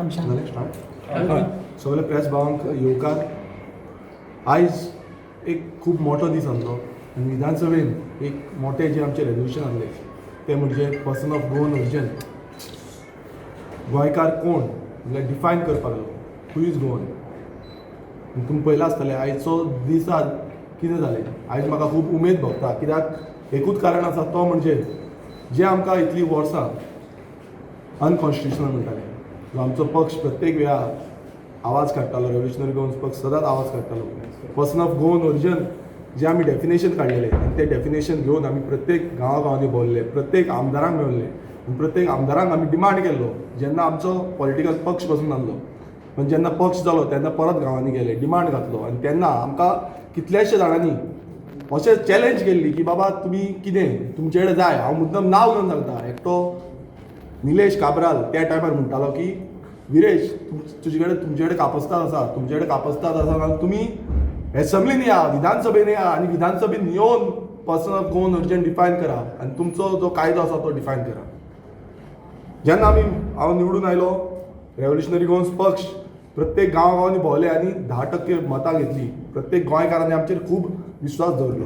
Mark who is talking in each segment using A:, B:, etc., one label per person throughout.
A: आमच्या.
B: जालें स्टार्ट. सगळे प्रेस भावांक येवकार. आयज एक खूब मोठो दीस आसलो आनी विधानसभेन एक मोठें जें आमचें रेजोल्युशन आसलें तें म्हणजे पर्सन ऑफ गोवन ओरिजन, गोंयकार कोण म्हणल्यार डिफायन करपाक लागलो, हू is Goan. तुमी पळयलां आसतलें आयचो दिसा कितें जालें. आयज म्हाका खूब उमेद भोगता, कित्याक एकूच कारण आसा, तो म्हणजे जे आमकां इतलीं वर्सां अनकॉन्स्टिट्युशनल म्हणटाले, जो आमचो पक्ष प्रत्येक वेळा आवाज काडटालो, रेव्होल्युशनरी गोवन्स पक्ष सदांच आवाज काडटालो, पर्सन ऑफ गोवन ओरिजन जे आमी डेफिनेशन काडलेलें आनी तें डेफिनेशन घेवन आमी प्रत्येक गांवा गांवांनी भोंवले, प्रत्येक आमदारांक मेळ्ळे आनी प्रत्येक आमदारांक आमी डिमांड केल्लो. जेन्ना आमचो पॉलिटिकल पक्ष पसून नासलो, पण जेन्ना पक्ष जालो तेन्ना परत गांवांनी गेले, डिमांड घातलो आनी तेन्ना आमकां कितल्याशे जाणांनी अशें चॅलेंज केल्ली की बाबा तुमी कितें तुमचे कडेन जाय. हांव मुद्दम नांव घेवन सांगता, एकटो निलेश काब्राल त्या टायमार म्हणटालो की विरेश, तुजे कडेन, तुमचे कडेन कापस्ताद आसा, तुमचे कडेन कापस्ताद आसा जाल्यार तुमी एसेंब्लीन या, विधानसभेन या आनी विधानसभेन येवन person of Goan origin define करा आनी तुमचो जो कायदो आसा तो डिफायन करा. जेन्ना आमी, हांव निवडून आयलो, रेव्होल्युशनरी गोवन्स पक्ष प्रत्येक गांवा गांवांनी भोंवले आनी 10% मतां घेतली. प्रत्येक गोंयकारांनी आमचेर खूब विश्वास दवरलो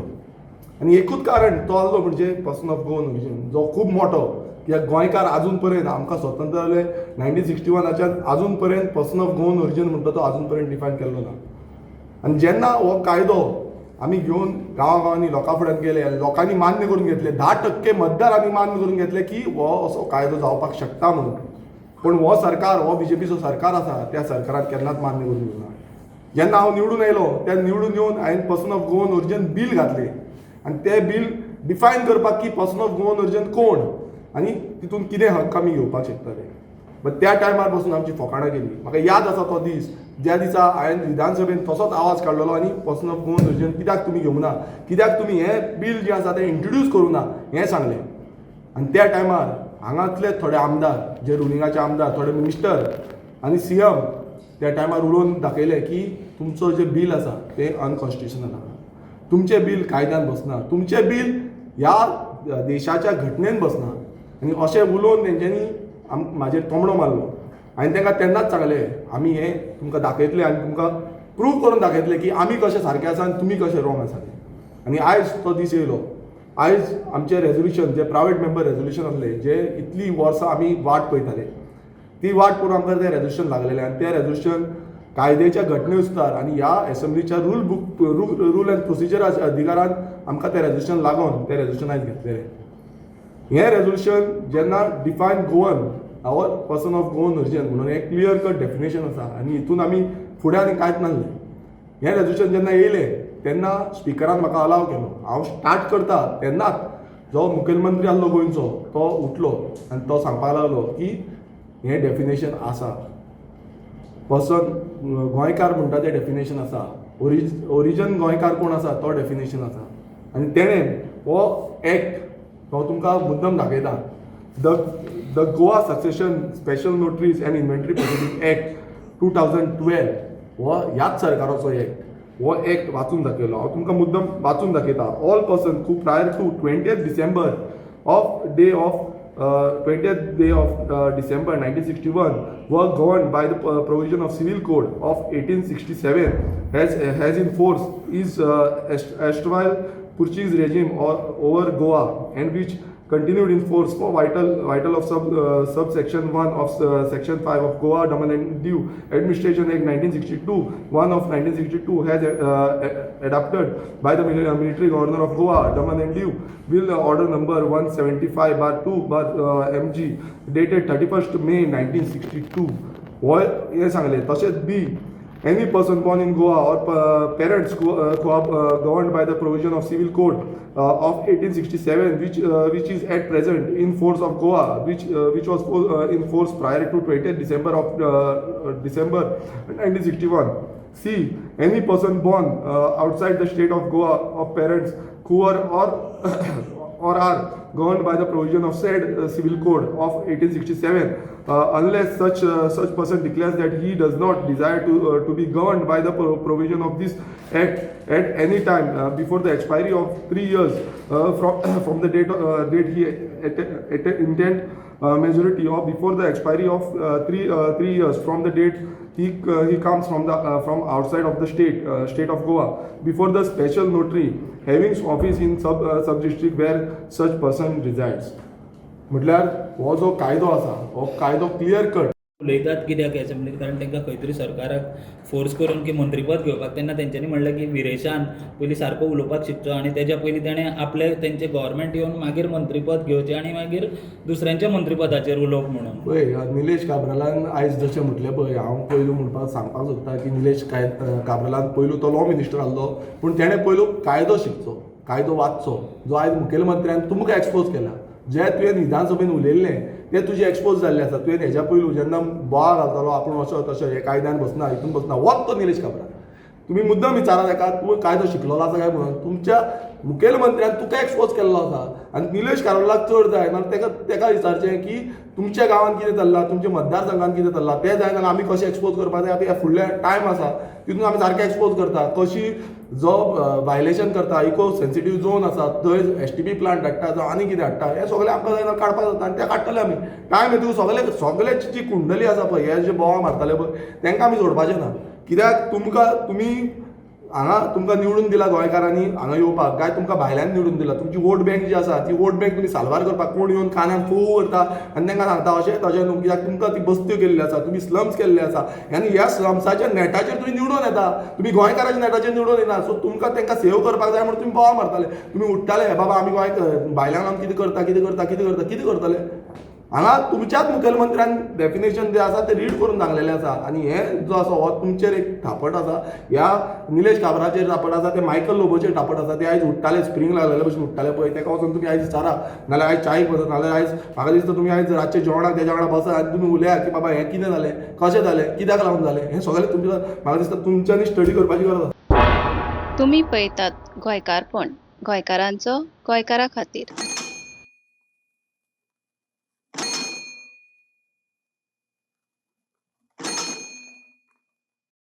B: आनी एकूच कारण तो आहलो म्हणजे पर्सन ऑफ गोवन ओरिजन, जो खूब मोठो, कित्याक गोंयकार आजून पर्यंत, आमकां स्वतंत्र जालें 1961चान, आजून पर्यंत पर्सन ऑफ गोवन ओरिजन म्हणटा तो आजून पर्यंत डिफायन केल्लो ना. आनी जेन्ना हो कायदो आमी घेवन गांवा गांवांनी लोकां फुड्यान गेले आनी लोकांनी मान्य करून घेतले, 10% मतदारांनी मान्य करून घेतले की हो असो कायदो जावपाक शकता म्हणून. पूण हो सरकार, हो बीजेपीचो सरकार आसा, त्या सरकारान केन्नाच मान्य करून घेवना. जेन्ना हांव निवडून आयलो, त्या निवडून येवन हांवें person of Goan origin bill घातलें आनी तें बील डिफायन करपाक की पर्सन ऑफ गोवन ओरिजन कोण आनी तितून कितें हक्क आमी घेवपाक शकता ते. बट त्या टायमार पासून आमची फकाणां केली. म्हाका याद आसा तो दीस, ज्या दिसा हांवें विधानसभेन तसोच आवाज काडलेलो आनी पर्सन ऑफ गोवन ओरिजन कित्याक तुमी घेवंक ना, कित्याक तुमी हें बील जें आसा तें इंट्रोड्यूस करूं ना हें सांगलें. आनी त्या टायमार हांगांतले थोडे आमदार, जे रुलिंगाचे आमदार, थोडे मिनिस्टर आनी सीएम त्या टायमार उलोवन दाखयलें की तुमचो जें बील आसा तें अनकॉन्स्टिट्युशनल आसा, तुमचें बील कायद्यान बसना, तुमचें बील ह्या देशाच्या घटनेन बसना. आनी अशें उलोवन तेंच्यांनी म्हाजेर तोमणो मारलो. आनी तांकां तेन्नाच सांगलें, आमी हें तुमकां दाखयतले आनी तुमकां प्रूव करून दाखयतले की आमी कशे सारके आसा आनी तुमी कशे रोंग आसा ते. आनी आयज तो दीस येयलो. आयज आमचें रेजोल्युशन, जे प्रायवेट मेंबर रेजोल्युशन आसलें, जे इतलीं वर्सां आमी वाट पळयताले, ती वाट पळोवन आमकां तें रेजोल्युशन लागलेलें. आनी तें रेजोल्युशन कायद्याच्या घटनेनुसार आनी ह्या एसेंब्लीच्या rule book, rule and procedure अधिकारान आमकां तें रेजोल्युशन लागून तें रेजोल्युशन आयज घेतलेलें. हें रेजोल्युशन जेन्ना define Goan our person of Goan origin म्हणून हें क्लियर कट डेफिनेशन आसा आनी हितून आमी फुडें आनी कांयच नासलें. हें रेजोल्युशन जेन्ना येयलें तेन्ना स्पिकरान म्हाका अलाव केलो. हांव स्टार्ट करता तेन्नाच जो मुखेलमंत्री आहलो गोंयचो तो उठलो आनी तो सांगपाक लागलो की हें डेफिनेशन आसा, पर्सन गोंयकार म्हणटा तें डेफिनेशन आसा, ओरिजन गोंयकार कोण आसा तो डेफिनेशन आसा. आनी तेणें हो एक्ट हो तुमकां मुद्दम दाखयता, the Goa Succession Special Notaries and Inventory Proceeding Act 2012, हो ह्याच सरकाराचो एक्ट. हो एक्ट वाचून दाखयलो. हांव तुमकां मुद्दम वाचून दाखयता. All person who prior to 20th December of day of 20th day of December 1961 were governed by the provision of Civil Code of 1867 has in force is erstwhile Portuguese regime or over Goa and which continued in force for vital of subsection 1 of section 5 of Goa Daman and Diu Administration Act 1962 1 of 1962 has adopted by the military governor of Goa, Daman and Diu, Bill order number 175/2 bar MG dated 31st May 1962. हो हें सांगलें. तशेंच B, any person born in Goa or parents who are governed by the provision of Civil Code of 1867, which is at present in force of Goa, which was in force prior to 20th December of December 1961. C, any person born outside the state of Goa of parents who are or are governed by the provision of said Civil Code of 1867, unless such person declares that he does not desire to be governed by the provision of this act at any time before the expiry of 3 years from the date he intend
A: majority or before the expiry of 3 years from the date he comes from outside of the state of Goa before the special notary having office in sub district where such person resides. म्हटल्यार हो जो कायदो आसा हो कायदो clear cut.
C: उलयतात कित्याक एसेंब्लीत, कारण तांकां खंय तरी सरकाराक फोर्स करून की मंत्रीपद घेवपाक. तेन्ना तेंच्यांनी म्हणलें की विरेशान पयलीं सारको उलोवपाक शिकचो आनी तेज्या पयलीं तेणें आपलें तेंचें गव्हर्मेंट येवन मागीर मंत्रीपद घेवचें आनी मागीर दुसऱ्यांच्या मंत्रीपदाचेर उलोवप म्हणून.
B: पळय, निलेश काब्रालान आयज जशें म्हटलें पळय, हांव पयलू म्हणपाक सांगपाक सोदता की निलेश काब्रालान पयलू तो लॉ मिनिस्टर आसलो, पूण तेणें पयलू कायदो शिकचो, कायदो वाचचो, जो आयज मुखेलमंत्र्यान तुमकां एक्सपोज केला. जे तुवें विधानसभेन उलयल्लें तें तुजें एक्सपोज जाल्लें आसा. तुवें हेज्या पयलू जेन्ना बोवाळ घालतालो आपूण असो तशें, हे कायद्यान बसना, हितून बसना, होच तो निलेश काब्राल. तुमी मुद्दम विचारा ताका, तूं कायदो शिकलेलो आसा काय म्हणून. तुमच्या मुखेलमंत्र्यान तुका एक्सपोज केल्लो आसा आनी निलेश काब्रालाक चड जाय नाल्यार ताका विचारचें की तुमच्या गांवांत कितें चल्लां, तुमच्या मतदारसंघात कितें चल्लां तें जाय जाल्यार आमी कशें एक्सपोज करपाक जाय. आतां फुडल्या टायम आसा तितून आमी सारकें एक्सपोज करता कशी जो वायलेशन करता. इको सेन्सिटीव झोन आसा थंय एसटीपी प्लांट हाडटा जावं आनी कितें हाडटा, हें सगळें आमकां जाय जाल्यार काडपाक जाता आनी तें काडटले आमी. टायम येतकूच सगळे सगळ्याची जी कुंडली आसा पळय, हे जे बोवाळ मारताले पळय तांकां आमी सोडपाचें ना. कित्याक तुमकां तुमी हांगा तुमकां निवडून दिला गोंयकारांनी हांगा येवपाक, काय तुमकां भायल्यान निवडून दिला? तुमची वोट बँक जी आसा ती वोट बँक तुमी साल्वार करपाक कोण येवन कानाक फू करता आनी तांकां सांगता अशें तशें न्हू. कित्याक तुमकां ती बस्त्यो केल्ल्यो आसा, तुमी स्लम्स केल्ले आसा आनी ह्या स्लम्साच्या नेटाचेर तुमी निवडून येता. तुमी गोंयकाराच्या नेटाचेर निवडून येना. सो तुमकां तांकां सेव करपाक जाय म्हणून तुमी बोवाळ मारताले, तुमी उठ्ठाले, हे बाबा आमी गोंय भायल्यान आमी कितें करता, कितें करता, कितें करता, कितें करतले. हांगा तुमच्याच मुखेलमंत्र्यान डेफिनेशन जें आसा तें रीड करून सांगलेलें आसा. आनी हें जो आसा हो तुमचेर एक थापट आसा, ह्या निलेश काब्राचेर थापट आसा, ते मायकल लोबोचेर थापट आसा. ते आयज उठ्ठाले, स्प्रींग लागलेले भशेन उठ्ठाले पळय, ताका वचून तुमी आयज विचारा, नाल्यार आयज चायेक वचात, नाल्यार आयज म्हाका दिसता तुमी आयज रातचे जेवणाक तेज्या वांगडा बसात आनी तुमी उलयात की बाबा हें कितें जालें, कशें जालें, कित्याक लागून जालें. हें सगळें तुमच्या म्हाका दिसता तुमच्यांनी स्टडी करपाची गरज आसा.
D: तुमी पळयतात गोंयकारपण, गोंयकारांचो गोंयकारा खातीर.